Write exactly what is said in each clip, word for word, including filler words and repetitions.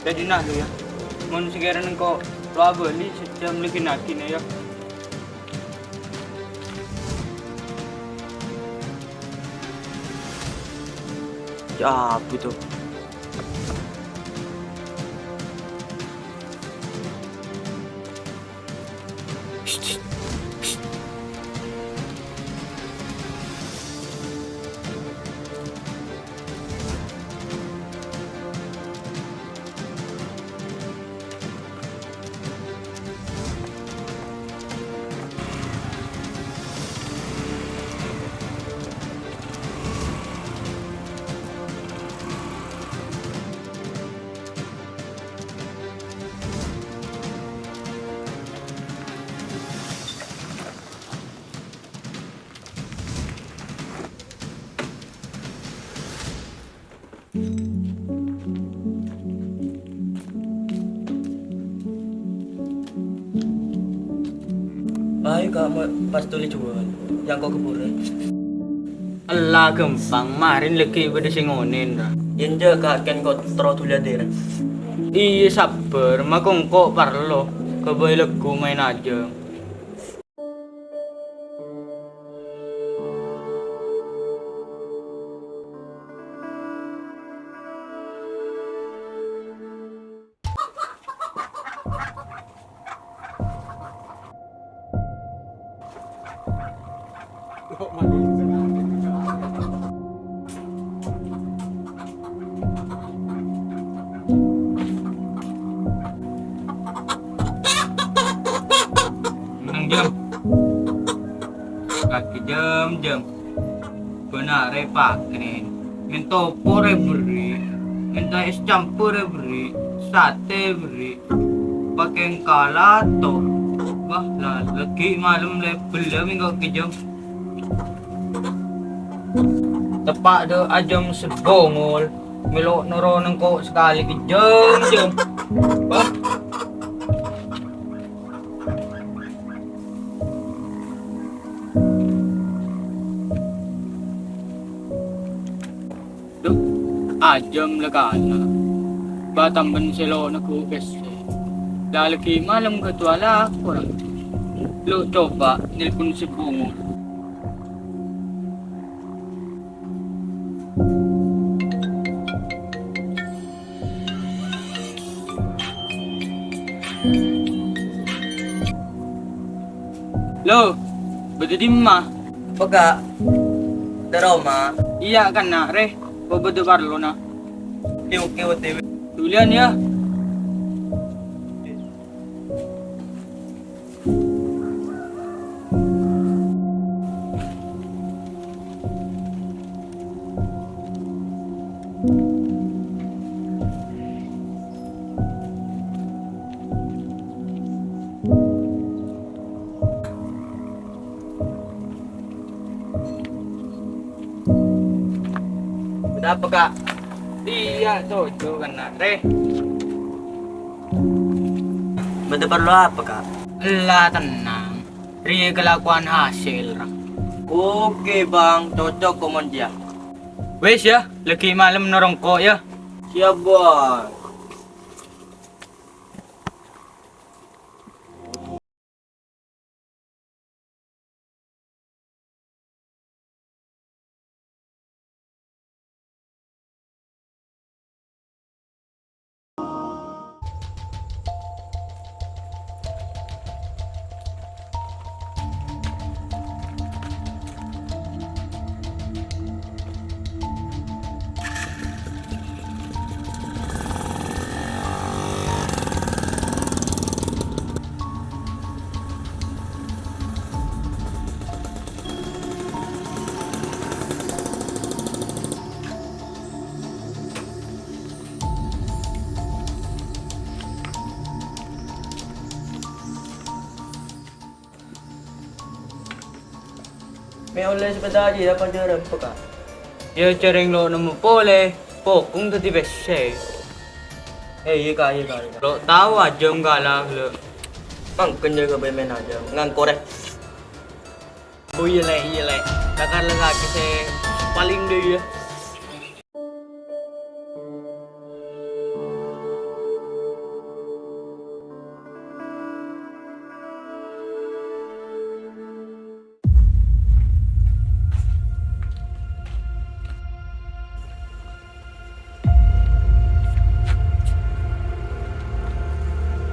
Dhâddhi, nah, lo, yâ. Mon sakèrana engko' lo abâli, sèjjhâm lagi nagina, yâ. Cabut, tuh. Ayo, Kak, ma-, pas tolè jhuwâl. Yâ engko' ghâbburâ. Ella ghâmpang, marèn laghi' bâdâ sè ngonèn, ra. Yâ enjâ', Kak, kèng ko-, terro dhuli adhârâ. Iyâ, sabbhâr, mako engko' parlo ghâbây lagghu maèn ajâm. Menang, Jâm. Lagi jam-jam. Bân arè pakèn. Mènta opo rè bherri'. Mènta es campur rè bherri'. Satè bherri'. Pakèn kalato. Wah, la, laghi' malem lè bellâ mèngko' kejam. Teppa' dâ' ajâm sabongol. Mèlo noro' nengko' sakalè kejam-jam. Wah. Dhu, ajâm la kana'. Bâ' tambhân sè lo' neggu' pèssè. La laghi' malem ghâtowa la korang. Lo' coba nelpon sè bungul. Lo, bâdâ dimma? Peka, dâ' roma. Iyâ, kanna', rè. Ko bâdâ parlona. Oke, oke, oke. Dulian, yâ. Bâdâ apa, Kak? Iyâ, cocok kanna', rè. Bâdâ parlo apa, Kak? Ella, tennang. Rèya kalakowan hasèl, ra. Oke, Bang. Cocok ko mon jiyâ. Wes, yâ. Laghi' malem noro' engko', yâ. Siap, Bang. Mè' ollè sepèda jiyâ apa jârâ, Kak? Yâ, jhâreng lo' nemmo polè, pokong dhâddhi pèssè. Eh, iyâ, Kak, iyâ, Kak, iyâ, Kak. Lo' tao ajâm kala, lo'. Mangkèn jârâ ka pèmèn ajâm, ngangkorè. Oh, iyâ, Lè', iyâ, Lè'. Takar lengngaghi sè palèng dâ' iyâ.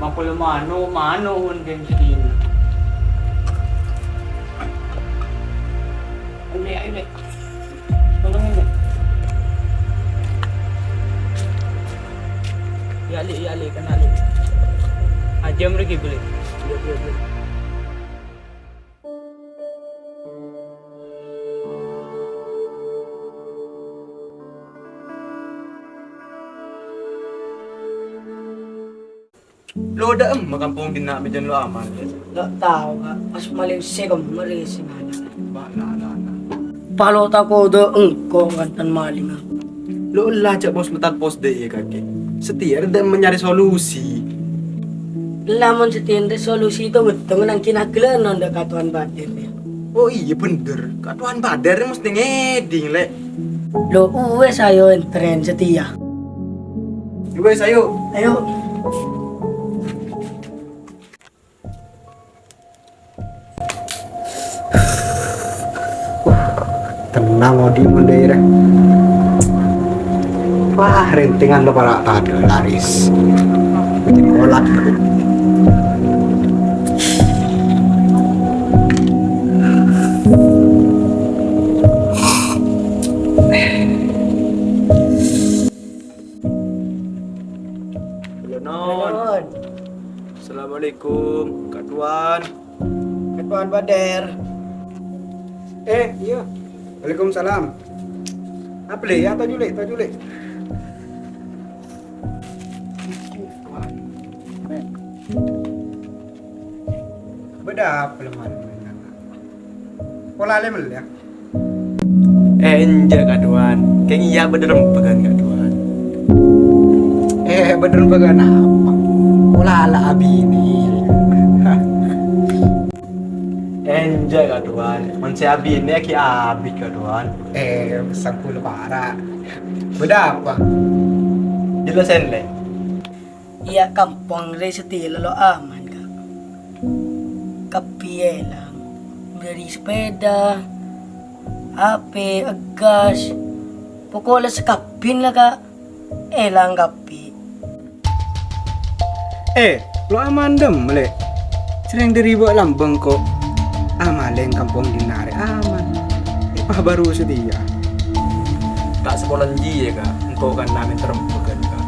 Apa la mano, mano mon ghân sedina. Ayo, Lè', ayo, Lè'. Tolong, Lè'. Iyâ, Lè', iyâ, Lè', kènè', Lè'. Ajâm rèya, Lè'. Iyâ, iyâ, iyâ. Lo' dâ'emma kampong dinna' mèjân lo' aman, Lè'? Lo' tao, Ka'. Pas malèng sè kemmer sè ngala'. Bâ', na, na, na. Palo tako' dâ' engko' kantan malèngnga. Lo' ella jhâ' pos-metan pos dâ' iyâ kakè. Satèya dâ'emma nyarè solusi. Ella mon satèya nyarè solusi, tong-ngèttongan anggi naghellâ' non dâ' Katowan Badar, yâ. Oh iyâ, bhender. Katowan Badar mestè ngèdhing, Lè'. Lo', uwis, ayo ènterrèn satèya. Uwis, ayo. Ayo. Tennang odi' mon dâ'iyâ. Wah, rèntèngan lo para' tadâ' laris. Bikin kolak. Halo, Non. Halo, Non. Assalamualaikum, Katowan. Katowan Badar. Eh, iyâ. Waalaikumsalam. Apa, Lè'? Yâ, toju', Lè', toju', Lè'. Bâdâ apa, Lè'? Pola lè mellè, yâ? Eh, enjâ', Katowan. Kèng iyâ bâdâ rembhâghân, Katowan. Eh, bâdâ rembhâghân apa? Pola la abinè. Enjâ', Katowan. Mon sè abinè ghi' abit, Katowan. Eh, sangkul para'. Bâdâ apa? Jellasan, Lè'. Iyâ, kampong rè satèya lo' aman, Ka'. Kabbhi èlang. Dâri sepèda, HP, ègghâs. Pokok la sakabbhina, Ka'. Èlang kabbhi. Eh, lo' aman dâ'emma, Lè'? Sèrèng dâri bâ' lambâng ko' amalèng kampong dinna' rè aman. Èpabhâru satèya. Ta' sapolan jiyâ, Ka'. Engko' kan namèn terrembhâghân, Ka'.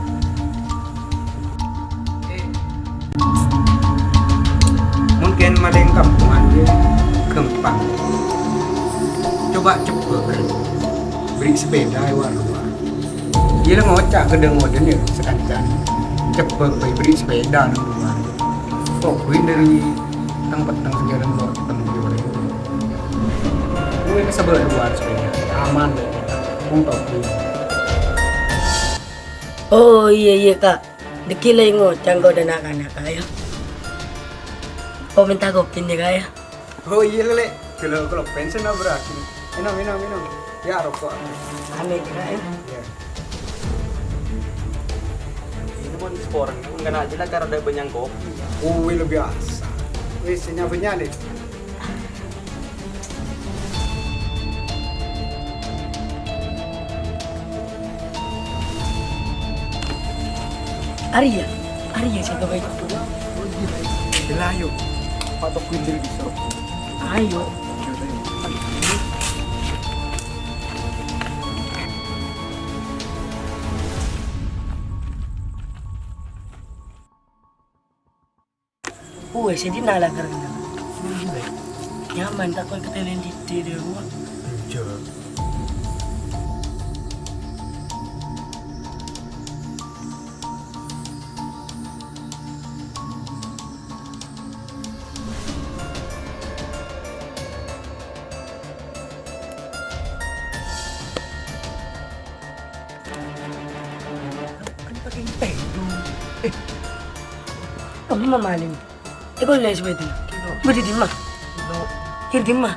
Mon kèng malèng kampongan, yâ, ghâmpang. Coba cebbhâk. Bâri' sepèda è luar-luar. Iyâ la ngoca' ka dhâng-ngodâna, yâ, sakancan. Cebbhâk bhâi bâri' sepèda neng luar. Toguin dâri teng-petteng sajhâlân lo' teng jurèng. Gue ka sabâ' luar sepèda. Aman, yâ. Wong toguin. Oh, iyâ, iyâ, Ka'. Dâgghi' la ngoca' engko' dâ' na'-kana', Ka', yâ. Engko' mènta kopi, yâ, Ka', yâ. Oh, iyâ, Lè'. Ghellâ' kalopen sè nabrak. Ènom, ènom, ènom. Yâ, roko'. Amit, Ka', yâ. Iyâ. Ini pon seporang, kan aja lah karena banyak kopi. Oh, lebih asa. Wis, nyabenya, Lè'. Arèya, arèya sè ghâbây. Gila, ayo. Patok kuwi diri bisa. Ayo. Uwis, sè dinna' la karena. Nyaman, ta' kon katèlèn dhidhi' dâ' rowa. Enjâ'. Kan pakai tèdung. Eh. Kamu mamaling. Eh, kok lès bhâi. Bâdâ dimma? Kèr dimma?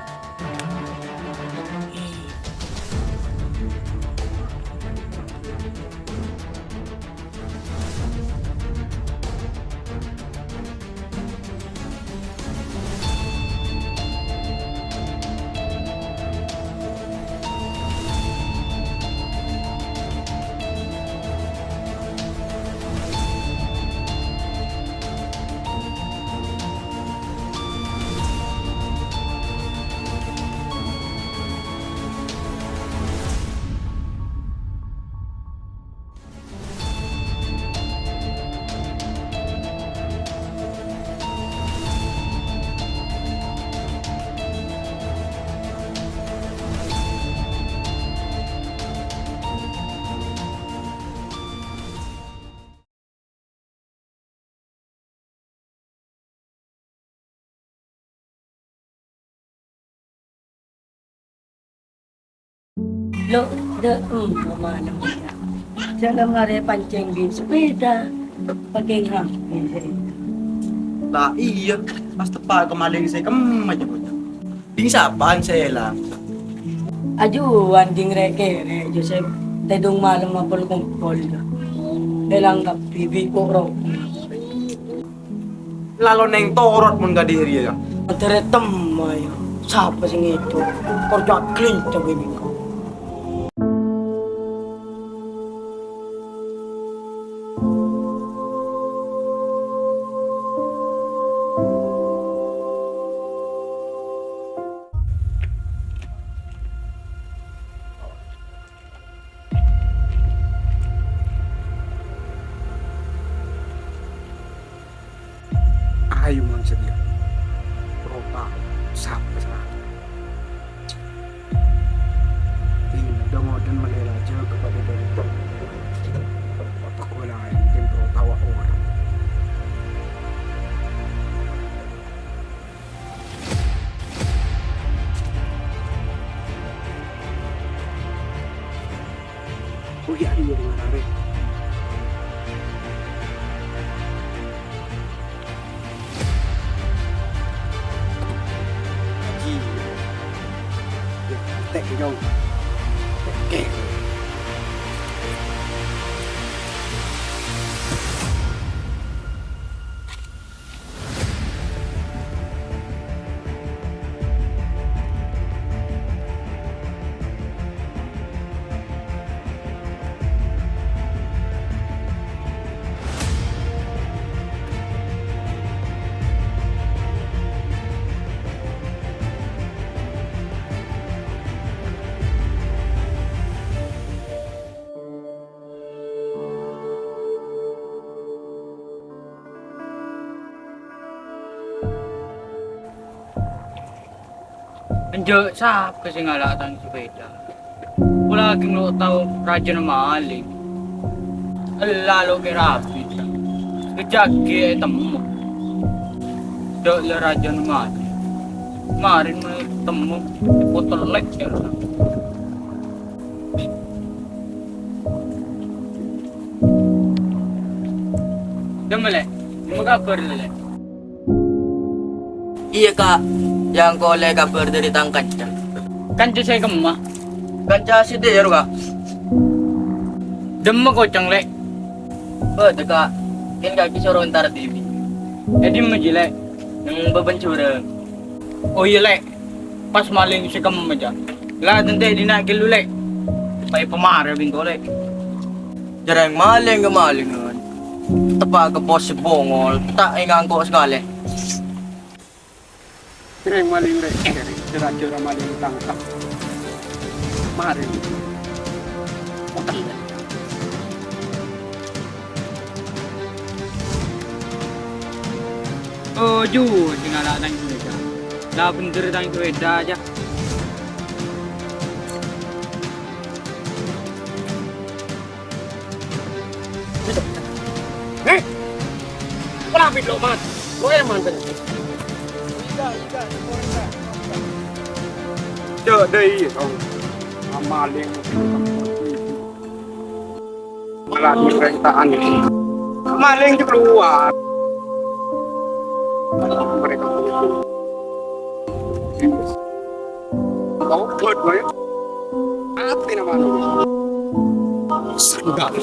Lo, de, em, malem. Jhâ' la marè pancèng bi' sepèda. Pakèng HP. La iyâ, pas teppa' ka malèng sè kemma jâ, bocah. Ding sapa sè èlang? Ajuwân ding rè'-kèrè', Josep. Tèdung malem apol-kompol. Èlang kabbhi bi' koro. Lalo neng torot mon ka diri ya. Aterre temma ya. Sapa sing itu? Kor jagling coba ini. Ayo, Mang Setia. Rota, sapa salah? Ini udah ngoden melelajah kepada dari apa gua lain, mungkin rota wa orang. Oh iya, iya, iya, iya. Haji. Ya, tek, dong. Tek. Enjâ' sapa sè ngala' tang sepèda? Pola ghi' lo' tao rajâna malèng. Ella lo' kè rabi, Cang. Kejjhâ' ghi' ètemmo. Dâ' la rajâna malèng. Marèn mon ètemmo, potol lèk, ya. Dâmma, Lè'. Dâmma kabhâr, Lè'? Iyâ, Ka'. Yâ, engko' ollè kabhâr dâri tang kanca. Kanca sè kemma? Kanca sè dâ'iyâ, Ka'. Dâmma kocang, Lè'? Bâdâ, Ka'. Kèng kakè soro entar dhibi'. È dâmma jiyâ, Lè'? Neng bâbân jhurâng. Oh iyâ, Lè'. Pas malèng sè kemma jiyâ. La tentè dinna' ghâllu, Lè'. Pas pamarè bi' engko', Lè'. Jhârâng malèng ka malèngan. Teppa' ka pos sè bhungol, ta' èngangko' sakalè. Jhârâng malèng, Lè'. Jhârâng, jhârâng malèng tangkap. Marèn. Otel, Lè'. Toju, sè ngala' tang sepèda. La bhender tang sepèda jiyâ. Hei! Kenapa itu, Man? Lo yang mana? Cek deh, iya, dong. Maling. Malah diperintahkan. Maling itu keluar. Mereka begitu. Tobat, Boy. Apa namanya? Serigala.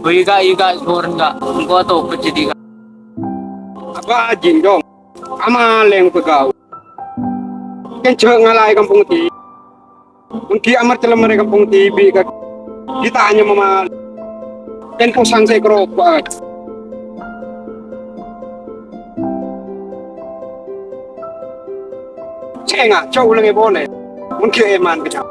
Oh, iya, Kak, iya, Kak, saporana, Kak. Engko' tobat jadi, Kak. Apa ajin, Dong? Amaleng pegawai. Kèng jhâ' ngalaè kampong dhibi'. Mon ghi' amarcellem marè kampong dhibi', Kak. Ghi' tanya mama. Kèng posang sè karoba. Sènga', jhâ' ulangè polè. Mon ghi' èman kejjhâ'.